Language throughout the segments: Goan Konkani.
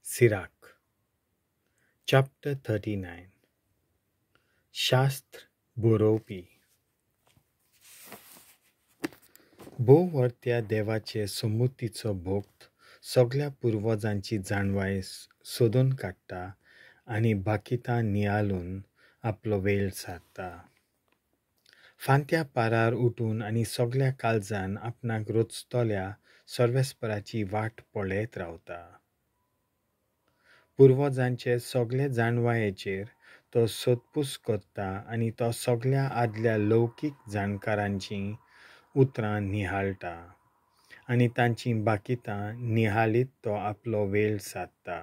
Sirach, chapter 39. शास्त्र बरोवपी. भोववर्त्या देवाचे समुतीचो भक्त सगळ्या पुर्वजांची जाणवाय सोदून काडटा आनी बाकितां नियाळून आपलो वेळ सारता. फांत्या पारार उठून आनी सगळ्या काळजान आपणाक रचतल्या सर्वेस्पराची वाट पळयत रावता. पुर्वजांचे सगळे जाणवायेचेर तो सोदपूस करता आनी तो सगळ्या आदल्या लौकीक जाणकारांचीं उतरां निहाळटा आनी तांचीं बाकितां निहाळीत तो आपलो वेळ सादता.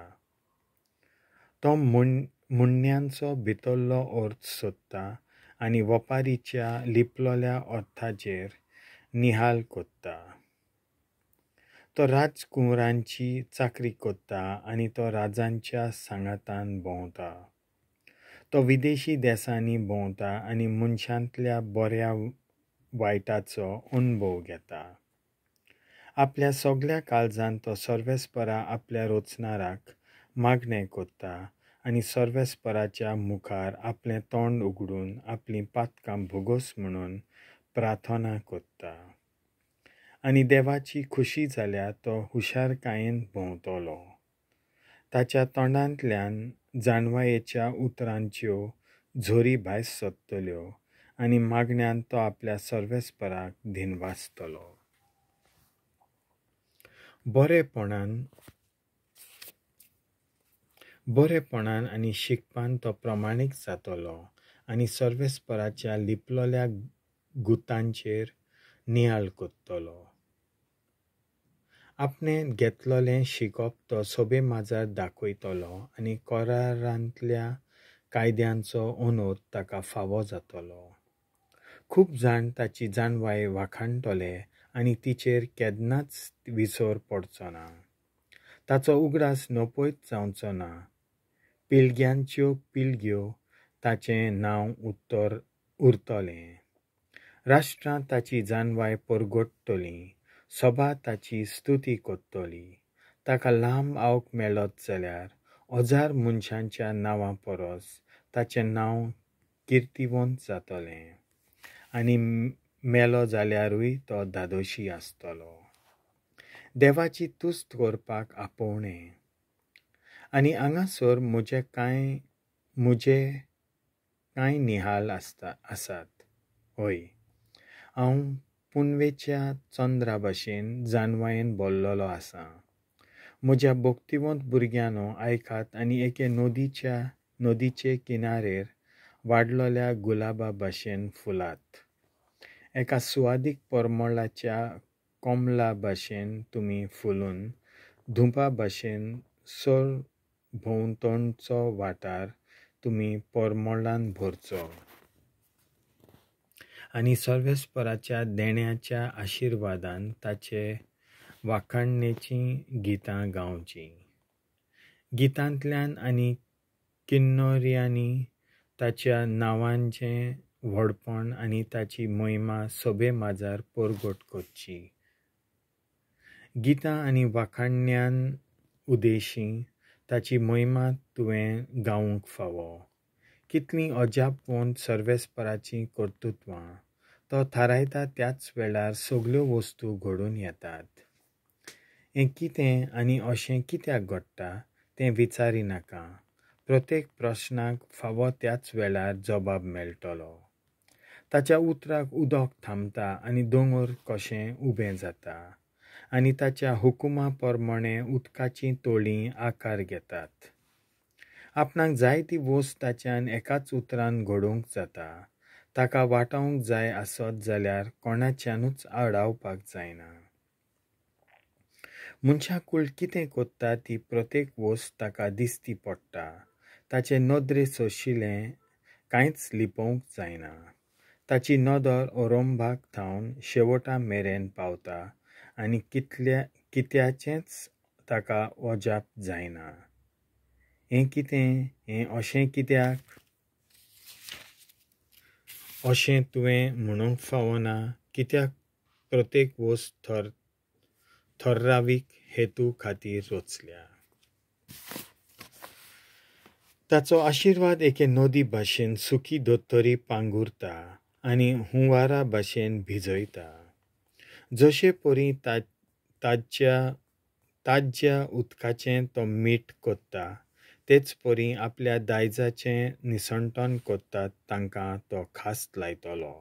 तो म्हणण्यांचो भितरलो अर्थ सोदता आनी वपारीच्या लिपलोल्या अर्थाचेर निहाल करता. तो राजकुंवरांची चाकरी करता आनी तो राजांच्या सांगातान भोंवता. तो विदेशी देशांनी भोंवता आनी मनशांतल्या बऱ्या वायटाचो अणभव घेता. आपल्या सगळ्या काळजान तो सर्वेस्परा आपल्या रचणाराक मागणें करता आनी सर्वेस्पराच्या मुखार आपलें तोंड उगडून आपलीं पातकां भोगोस म्हणून प्रार्थना करता. आनी देवाची खुशी जाल्यार तो हुशारकायेन भोंवतलो. ताच्या तोंडांतल्यान जाणवायेच्या उतरांच्यो झोरी भायर सोदतल्यो आनी मागण्यान तो आपल्या सर्वेस्पराक धिनवासतलो. बरेपणान आनी शिकपान तो प्रमाणीक जातलो आनी सर्वेस्पराच्या लिपलोल्या गुतांचेर नियाळ करतलो. आपणें घेतलोलें शिकप तो सोबे माजार दाखयतलो आनी करारांतल्या कायद्यांचो अनोद ताका फावो जातलो. खूब जाण ताची जाणवाय वाखाणटले आनी तिचेर केन्नाच विसर पडचो ना. ताचो उगडास नपयत जावचो ना. पिळग्यांच्यो पिळग्यो ताचें नांव उरतलें. राष्ट्रां ताची जाणवाय परगटतलीं. सभा ताची स्तुती करतली. ताका लांब आवक मेळत जाल्यार 1000 मनशांच्या नांवा परस ताचें नांव किर्तिवंत जातलें आनी मेलो जाल्यारूय तो धादोशी आसतलो. देवाची तुस्त करपाक आपोवणें. आनी हांगासर म्हजे कांय निहाल आसात. हय, हांव पुनवेच्या चंद्रा भशेन जाणवायेन भरलेलो आसा. म्हज्या भक्तिवंत भुरग्यांनो आयकात आनी एके नदीचे किनारेर वाडलोल्या गुलाबा भशेन फुलात. एका सुवादीक परमळाच्या कमला भशेन तुमी फुलून धुंपा भशेन सरभोंवतणचो वाठार तुमी परमळान भरचो आनी सर्वेस्पराच्या देण्याच्या आशिर्वादान ताचे वाखाणणेचीं गितां गावचीं. गितांतल्यान आनी किन्नोर्यांनी ताच्या नांवांचें व्हडपण आनी ताची महिमा सोबे माजार परगट करची. गितां आनी वाखाणण्यान उदेशी ताची महिमा तुवें गावंक फावो. कितलीं अजापवंत सर्वेस्पराचीं कर्तृत्वां. तो थारायता त्याच वेळार सगल्यो वस्तू घडून येतात. हें कितें आनी अशें कित्याक घडटा तें विचारिनाका. प्रत्येक प्रश्नाक फावो त्याच वेळार जबाब मेळटलो. ताच्या उतराक उदक थांबता आनी दोंगर कशें उबें जाता आनी ताच्या हुकुमा प्रमाणें उदकाचीं तोळीं आकार घेतात. आपणाक जाय ती वस्त ताच्यान एकाच उतरान घडोवंक जाता. ताका वाटावंक जाय आसत जाल्यार कोणाच्यानूच आडावपाक जायना. मनशाकूळ कितें करता ती प्रत्येक वस्त ताका दिसती पडटा. ताचे नदरे सोशिलें कांयच लिपोवंक जायना. ताची नदर ओरंभाक थावन शेवटा मेरेन पावता आनी कित्याचेंच ताका अजाप जायना. हें कितें, हें अशें कित्याक, अशें तुवें म्हणूंक फावना. कित्याक प्रत्येक वस्त थरावीक हेतू खातीर रचल्या. ताचो आशिर्वाद एके नदी भाशेन सुकी दोतोरी पांगुरता आनी हुंवारा भाशेन भिजयता. जशे परी ताज्या उदकाचें तो मीठ कोत्ता तेच परी आपल्या दायजाचें निसणटण कोत्तात तांकां तो खास लायतलो.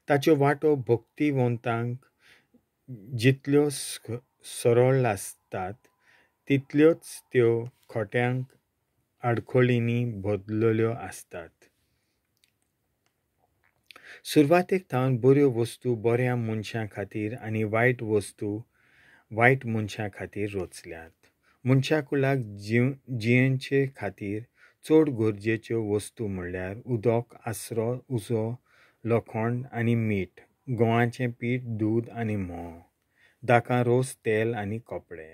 ताच्यो वाटो भक्तिवंतांक जितल्यो सरळ आसतात तितल्योच त्यो खोट्यांक आडखळींनी बदलल्यो आसतात. सुरवातेक थावन बऱ्यो वस्तू बऱ्या मनशां खातीर आनी वायट वस्तू वायट मनशां खातीर रचल्यात. मनशाकुळाक जियेवचे खातीर चड गरजेच्यो वस्तू म्हणल्यार उदक, आसरो, उजो, लोखण आनी मीठ, गंवाचें पीठ, दूद आनी म्होंव, दाकां रोस, तेल आनी कपडे.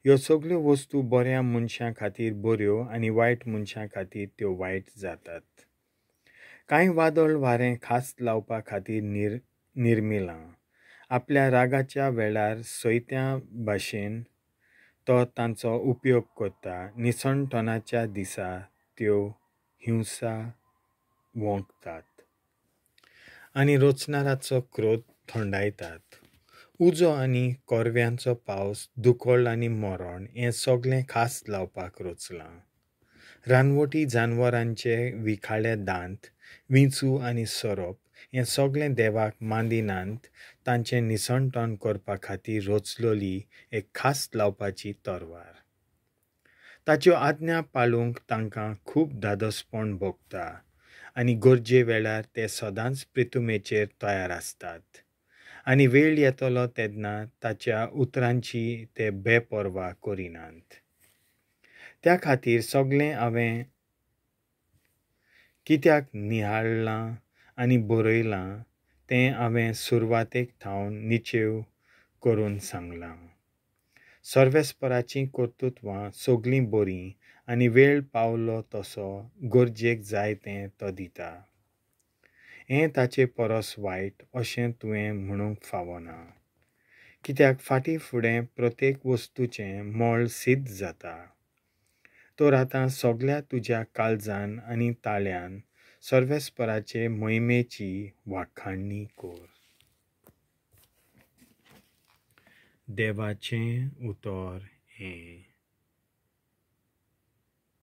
ह्यो सगल्यो वस्तू बऱ्या मनशां खातीर बऱ्यो आनी वायट मनशां खातीर त्यो वायट जातात. कांय वादळ वारें खास लावपा खातीर निर्मिलां. आपल्या रागाच्या वेळार सयत्या भाशेन तो तांचो उपयोग करता. निसणटणाच्या दिसा त्यो हिंसा वोंकतात आनी रचणाराचो क्रोध थंडायतात. उजो आनी korव्यांचो पावस, दुकळ आनी मरण हें सगळें खास लावपाक रचलां. रानवटी जानवरांचे विखाळे दांत, विंचू आनी सोरोप हें सगळें देवाक मांदिनात तांचें निसणटण करपा खातीर रचलोली एक खास लावपाची तरवार. ताच्यो आज्ञा पाळूंक तांकां खूब धादोसपण भोगता आनी गरजे वेळार ते सदांच प्रितुमेचेर तयार आसतात आनी वेळ येतलो तेन्ना ताच्या उतरांची ते बेपर्वा करिनात. त्या खातीर सगळें हांवें कित्याक निहाळ्ळां आनी बरयलां तें हांवें सुरवातेक थावन निचेव करून सांगलां. सर्वेस्पराचीं कर्तृत्वां सगळीं बरीं आनी वेळ पावलो तसो गरजेक जाय तें तो दिता. हें ताचे परस वायट अशें तुवें म्हणूंक फावना, कित्याक फाटीं फुडें प्रत्येक वस्तूचें मोल सिद्ध जाता. तर आतां सगळ्या तुज्या काळजान आनी ताळ्यान सर्वेस्पराचे मोहिमेची वाखाणणी कर. देवाचें उतर हें.